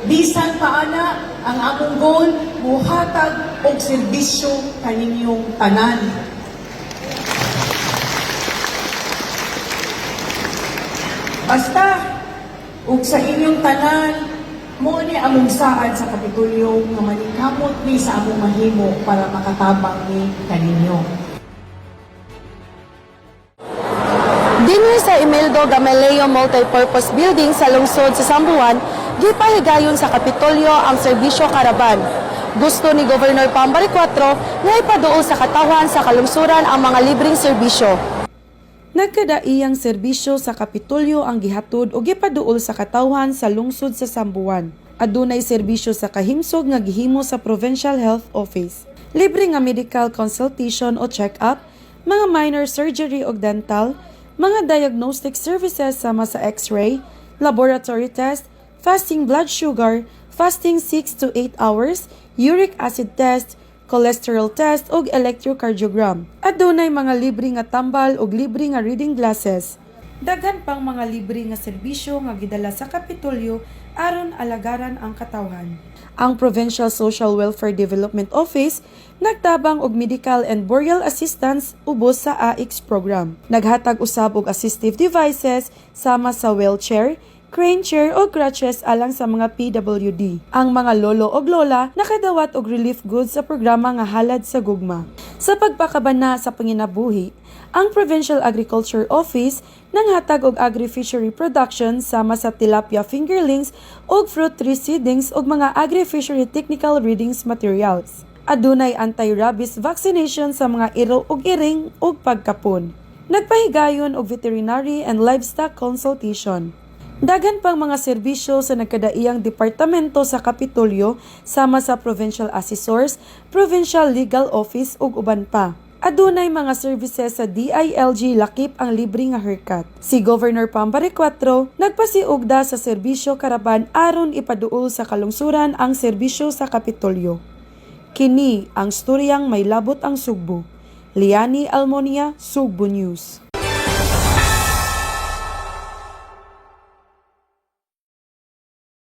Bisan pa ana, ang among goal, muhatag og serbisyo kaninyong tanan. Basta, ug sa inyong tanan, mo ni among saad sa Kapitolyo nga maningkamot ni sa among mahimo para makatabang ni kaninyo. Dinhi sa Imeldo Gamaleo Multipurpose Building sa lungsod sa Sambuan, gipahigayon sa Kapitolyo ang serbisyo karaban. Gusto ni Governor Pam Baricuatro nga ipaduol sa katawhan sa kalungsuran ang mga libreng serbisyo. Nagkadaiyang serbisyo sa Kapitolyo ang gihatod o gipaduol sa katawhan sa lungsod sa Sambuan. Adunay serbisyo sa kahimsog nga gihimo sa Provincial Health Office. Libre nga medical consultation o check-up, mga minor surgery o dental, mga diagnostic services sama sa x-ray, laboratory test, fasting blood sugar, fasting 6 to 8 hours, uric acid test, cholesterol test ug electrocardiogram. Adunay mga libre nga tambal ug libre nga reading glasses. Daghan pang mga libre nga serbisyo nga gidala sa Kapitolyo aron alagaran ang katawhan. Ang Provincial Social Welfare Development Office nagtabang og medical and burial assistance ubos sa AICS program. Naghatag usab og assistive devices sama sa wheelchair, crane chair o crutches alang sa mga PWD. Ang mga lolo og lola nakadawat og relief goods sa programa nga Halad sa Gugma. Sa pagpakabana sa panginabuhi, ang Provincial Agriculture Office nanghatag og agri-fishery production sama sa tilapia fingerlings ug fruit tree seedlings ug mga agri-fishery technical readings materials. Adunay anti-rabies vaccination sa mga iro ug iring ug pagkapon. Nagpahigayon og veterinary and livestock consultation. Daghan pang mga serbisyo sa nagkadaiyang departamento sa Kapitolyo sama sa Provincial Assessors, Provincial Legal Office ug uban pa. Adunay mga services sa DILG lakip ang libre nga haircut. Si Governor Pam Baricuatro nagpasiugda sa serbisyo karaban aron ipaduol sa kalungsuran ang serbisyo sa Kapitolyo. Kini ang storyang may labot ang Sugbo. Liani Almonia, Sugbo News.